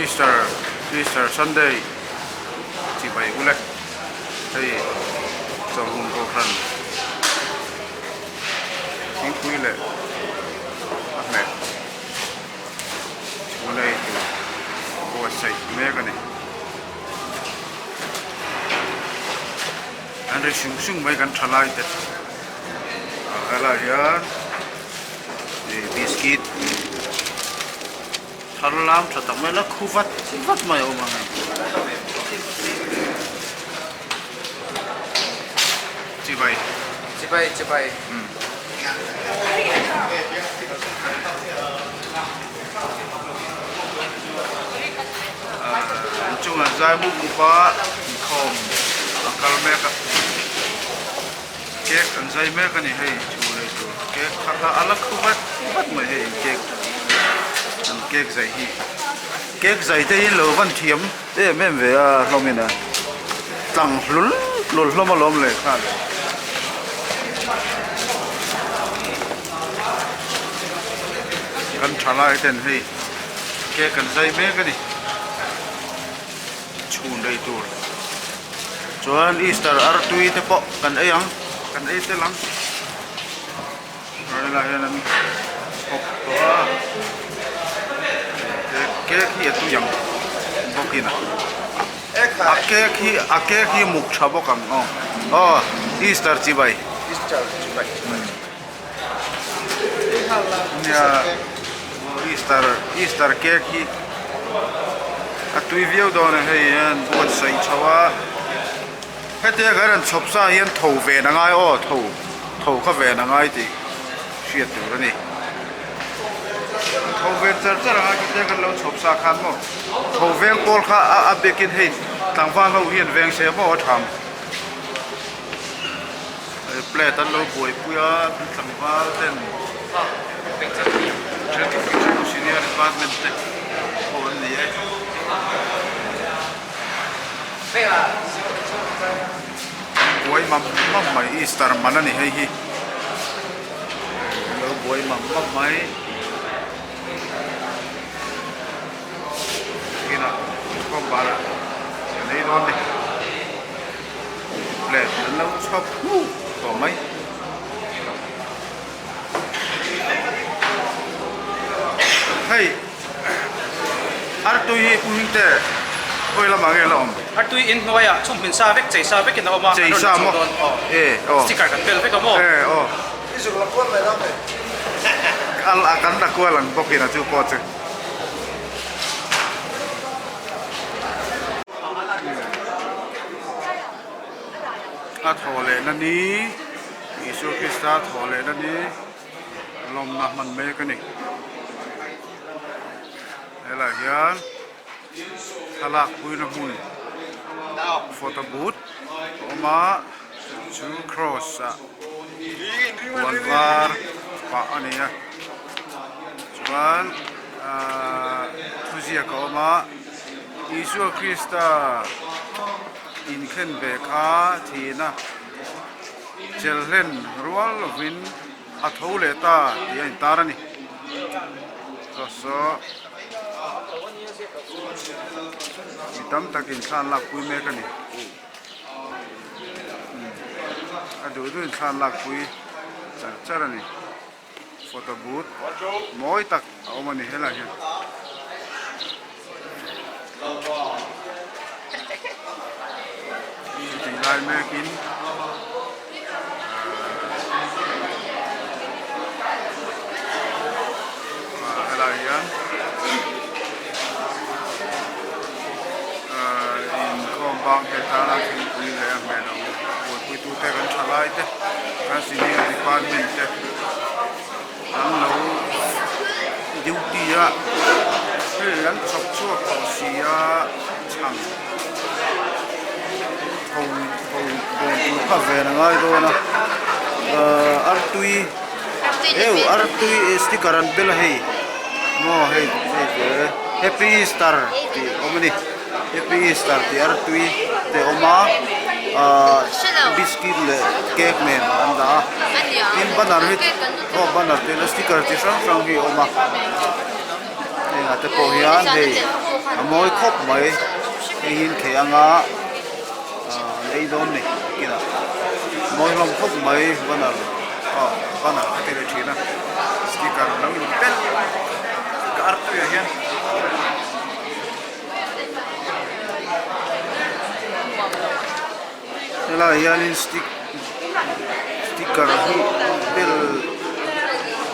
Easter Easter Sunday chibai ule hei chawlhmun kohhran thingpui leh a hmeh chhun ei tur buatsaih mek a ni. An ri sung sung mai kan tha lai te ah helai hian ih biscuit thar lam tha tak mai la khu vat vat mai a awm ang hei chibai chibai chibai umm. An chungah zai mup mup a inkhawm a kal mek a cake an zai mek a ni hei thu leh tur cake kha kha a la khu vat vat mai hei cake an cake zai hi cake zai te hi lo van thiam em em ve a hlawm in a tlang hlul hlul hlawm alawm leh nghal. Kan tha lai ten hei cake an zai mek a ni chhun rei tur chuan easter artui te pawh kan ei ang kan ei tel ang helai hian an chhawp tawh a cake hi a tui ang bawk in a cake hi a cake hi muk tha bawk ang aw aw easter chibai easter chibai. Nia Easter Easter cake hi a tui viau dawn a hei hian buatsaih chho a hetia kan rawn chhawp sa hian tho ven a ngai aw tho tho kha ven a ngai tih hriat tur a ni tho ven char char ang a hetia kan lo chhawp sa khan maw tho veng pawl kha a biakin hei tlangval ho hian veng se maw a tham. Plate an lo buaipui a tlangval ten senior department te pawh an ni e. An buai mam mam mai Easter man a ni hei hi an lo buai mam mam mai kinah kawngbarah an ei dawn a ni. Plate an lo chhawp hmuh tawh mai. Hei artui hi pu Hmingte khawi lamah nge la awm? Artui in hnuaiah chhumhmin sa vek chei sa vekin a awm a, Chei sa maw? E aw. Sticker kan bel vek a maw? E aw. A kan la kual ang bawkin a chu pawh chu. A thawh lehna ni Isua Krista thawh lehna ni lawmna hman mek a ni. Helaiah hian thlalak puina hmun photo booth a awm a chu cross ah puan var pah a ni a chuan ahh thuziak a awm a. Isua Krista inkhen ve kha thihna chelhlen rual lovin a tho leh ta tih a intar a ni. Saw saw mi tam takin thla an lakpui mek a ni. A duh duhin thla an lakpui char char a ni. Photo booth mawi tak a awm a ni helai hian. Chutih lai mekin ahh helai hian ahh inkhawm bang te tana thingpui leh a hmel ang buaipuitute kan tha lai te. Kan senior department te an lo duty a hei an chawp chhuak tawh si a chhang tho tho dawn tur kha ven a ngai dawn a ahh artui heu artui sticker an bel a hei maw hei hei te happy easter tih a awm a ni. Happy Easter tih artui te a awm a ahh biscuit leh cake nen an dah a tin banner hi aw banner te la sticker chi hrang hrang hi a awm a hengah te pawh hian hei. A mawi khawp mai hei hi thei anga an ei dawn ni kinah a mawi hlawm khawp mai banner aw banner a ti leh thin a sticker lo in belh ka artui ah hian. Helaiah hianin stick sticker hi bel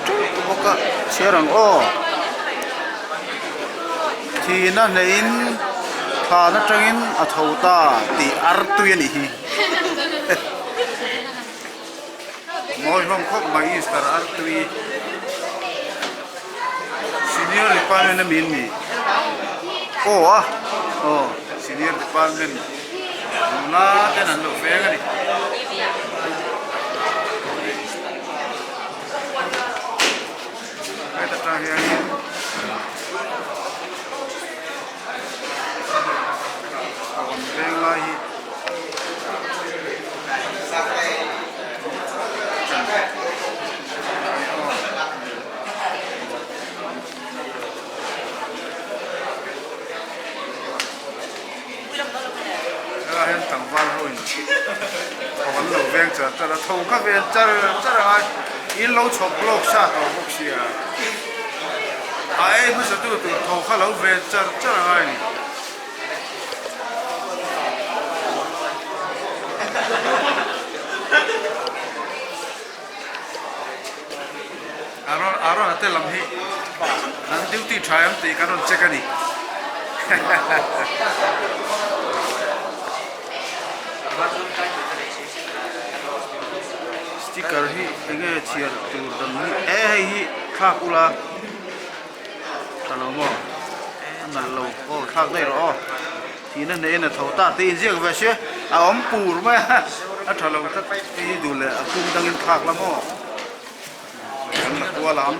teuh bawk a chhiar ang aw thihna hneihin thlan atangin a tho ta tih artui a nih hi mawi hlawm khawp mai Easter artui senior department ami an nih aw a aw senior department. Nula ten an lo veng a ni. Heta tang hianin kawn veng lai hi Helaiah hian tlangval ho in tho an lo veng char char a, tho kha ven char char ang a, in lo chhawp lawk sa tawh bawk sia, a ei hmasa tu tur tho kha lo ven char char ang a ni. Aaron Aaron a te lam hi an duty tha em tih kan rawn check a ni. Sticker hi enge chhiar tur dang hi e hei hi thlak ula tha lo maw a nalh lo aw thlak daih rawh aw. Thihna hneh in a tho ta tih inziak ve sia a awm pur mai a a tha lo tlat hei hi duh leh a pum dangin thlak la maw. Kan la kual ang.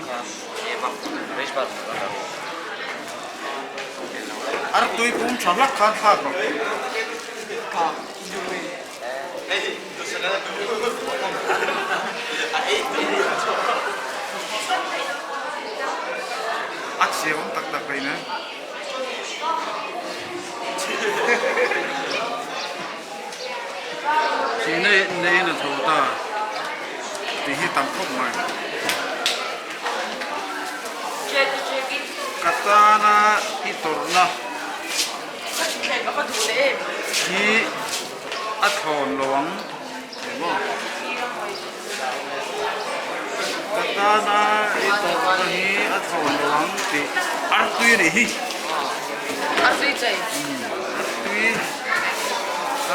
Artui pum tha hlak khan thlak rawh. A chhiar awm tak tak rei nen. Thih nei neiin a tho ta tih hi tam khawp mai. Ka tana i tawrhna hi a thawn lo ang emaw ka tana i tawrhna hi a thawn lo ang tih artui a nih hi. Artui chei. Artui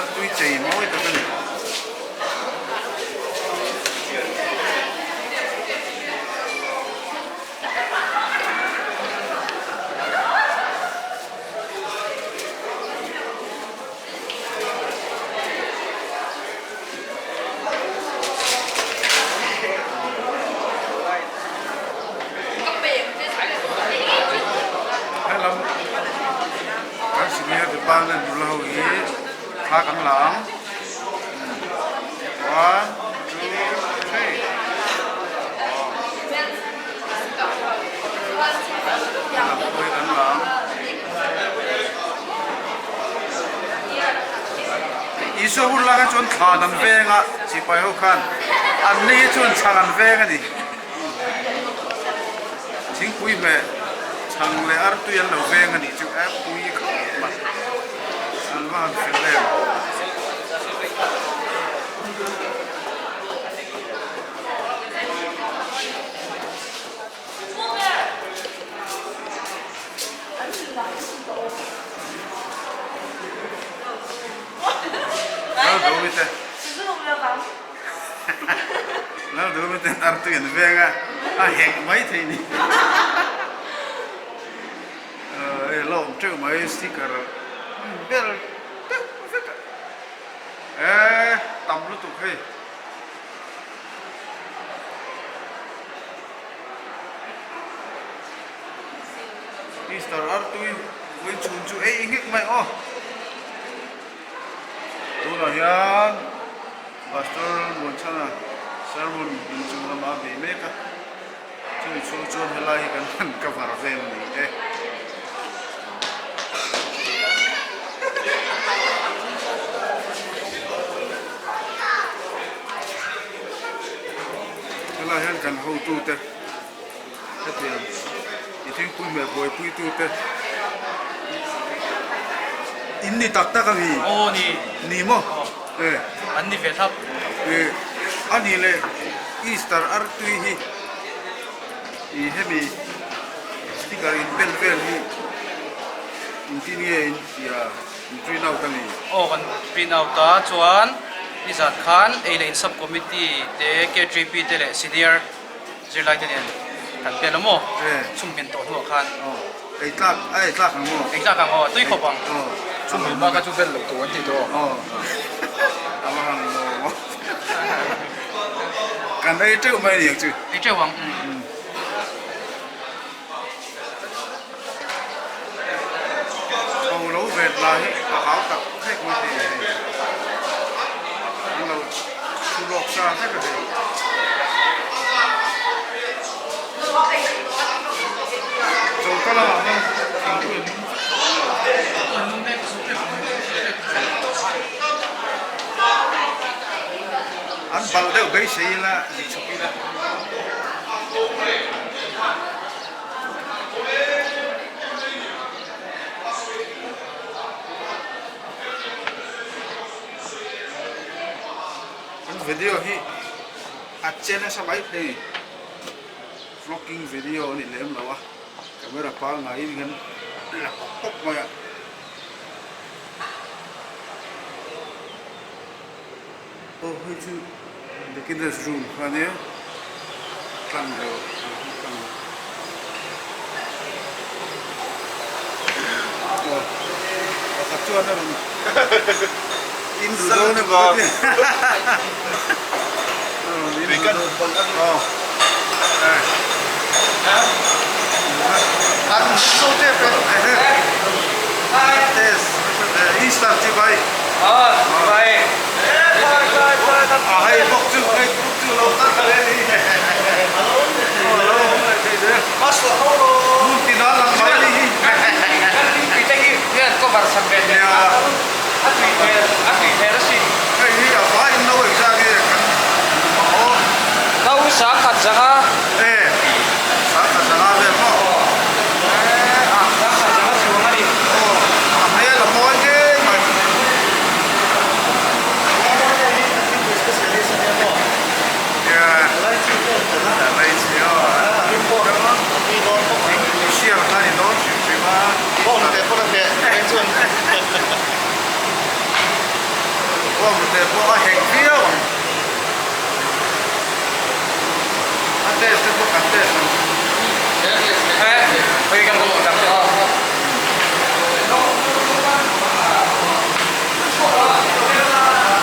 artui chei mawi tak a ni. Helam kan senior department nula ho hi thla kan la ang one two three helam pawh hi kan la ang. Isua hun lai kha chuan thlan an veng a, sipai ho khan an ni hi chuan chhang an veng a ni. Thingpui hmeh chhang leh artui an lo veng a nih chu e pui khawp mai an va han fel em. Lalduhmi te artui an veng a, a hek mai thei ni. Hei la awm teuh mai sticker bel deuh vek a, e tam lutuk hei. Easter artui vawiin chhun chu ei ngek mai aw. Tunah hian Pastor Muanchhana sermon inchung lamah a bei mek a, chumi chhung chuan helai hi kan han cover vel ni e. Tunah hian kan hotute hetiang i thingpui hmel buaipuitute in ni tak tak a mi? Aw ni. Ni maw? E. An ni ve thlap. E, a nih leh Easter artui hi i hemi sticker in bel vel hi engtin nge in tia in print out a mi? Aw kan print out a chuan nizan khan ei leh in sub committee te KTP te leh senior zirlai te nen kan bel a maw chhum hmin tawh hnuah khan. Aw ei tlak a ei tlak ang maw? Ei tlak ang aw tui khawp ang. Aw chhum hmin bak a chu bel loh tur an ti tawh. Aw a va han maw kan ei teuh mai aniang chu. Ei teuh ang. Tho lo vet lah hi a hau tak vek mai thei a hei. An lo thu lawk sa vek a hei. Choka lamah hian thingpui an lum vek tawh ang lo. An balh deuh beisei ila zi chhuk ila. An video hi a che nasa mai thei vlogging video a ni lem lo a camera pangaiin kan la pawp pawp mai a. Aw hei chu beginners room kha ania tlang lo tlang lo aw pakhat chuan a rawn in ru dawn emaw ka ti a rawn in ru dawn aw Easter chibai a hei bawk chu hei bawk chu lo kal ta le ni lo awm leh thei zel hmun tina lang mai ni hi hei hi a vaiin no engzah nge kan mamawh E, sangha zanga vel maw? Aw, a hmel a mawi hle mai. Nia, lai chi aw. Sial kha ni dawn hrim hrim a. Bawnghnute pawh a hek viau ang. A test te pawh kan test ang chu.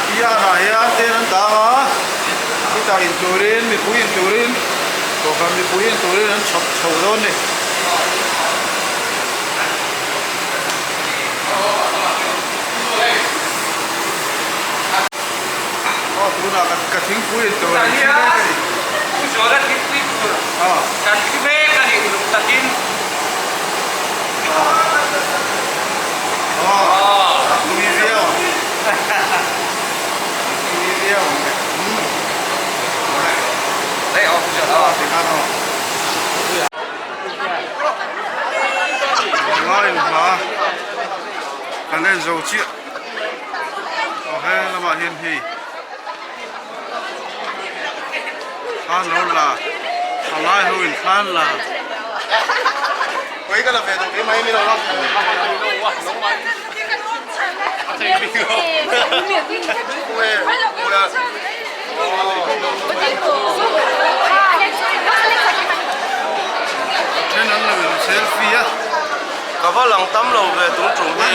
Pian ah hian ten an dang a, khitah in turin mipui in turin kohhran mipui in turin an chhawp chho dawn a ni. Aw tunah ka ka thingpui in tur an thi mek a ni. Pu Zuala thingpui tur kan thi mek a ni uluk takin. Aw a tui viau ang a tui viau ang le. Lei aw Pu Zuala. Aw tikhan aw. Ngai hla kan en zo chiah. Aw he lamah hian hei thlan lo la thalai ho in thlan la. Then an lo in selfie a. Ka va lang tam lo ve tung tum hi.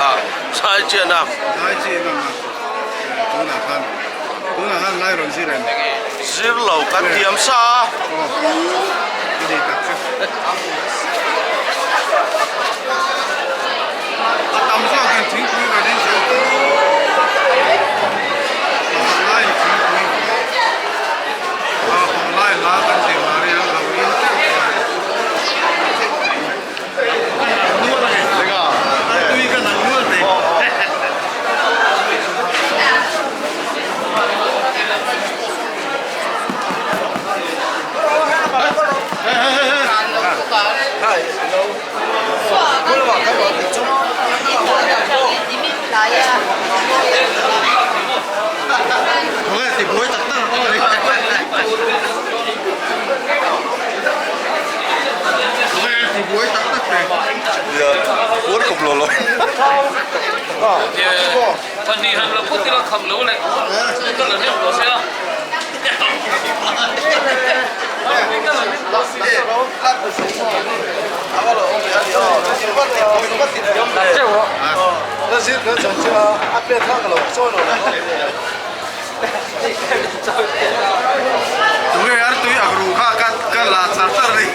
Ah, zai chian a. Zai chian ang a. Tunah khan, tunah khan lai rawn zir em? Zir lo kan thiam sa a. Aw, i nei tak chu. A tam zawkin thingpui kan in zo ta. Pakhat laiin thingpui. Lai hla kan zir dan hi an lo in teuh tawh a ni. Tui ka nang nual thei. lo lo. Tunge ar tui ak ru kha ka ka la char char ni.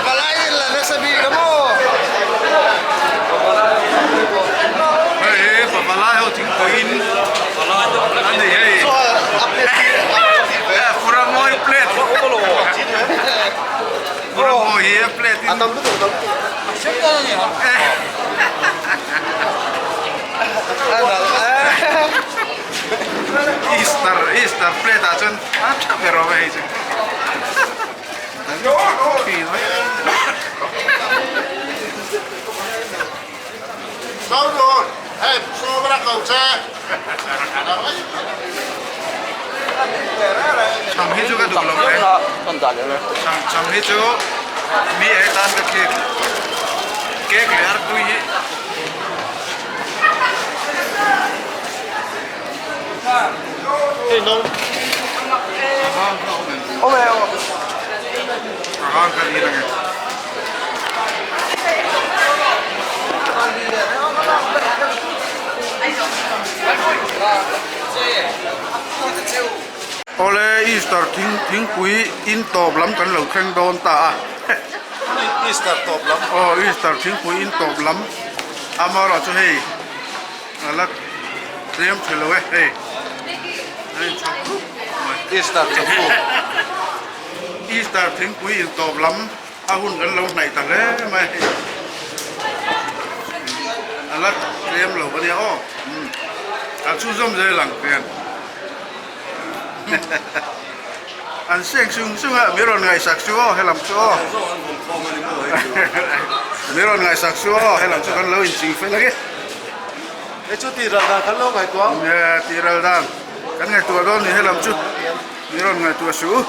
Palai la nasa bi ka mo. Hei he pavalai ho thingpui in an nei hei. Furamawi plate. Furamawi hi a plate in. Easter Easter plate ah chuan a tha ber awm e hei chu Chhang hi chu ka duh lo hle chhang chhang hi chu mi ei tan ka thik cake leh artui hi. Awle Easter thing thingpui in tawp lam kan lo thleng dawn ta a Easter tawp lam aw Easter thingpui in tawp lam amaherawhchu hei. A la tlem tha lo e hei a inchhawp rup mai. Easter chawhnu. Easter thingpui intawp lam a hun kan lo hnaih ta hle mai hei. A la tlem lo a nia aw. A chhunzawm zel ang hian. An seng sung sung a, mi rawn ngaihsak chu aw helam chu aw. Mi rawn ngaihsak chu aw helam chu kan lo inching fel ang e. Hei chu tih ral dan kan lo ngaihtuah ang. Nia tih ral dan kan ngaihtuah dawn ni helam chu mi rawn ngaihtuah suh u.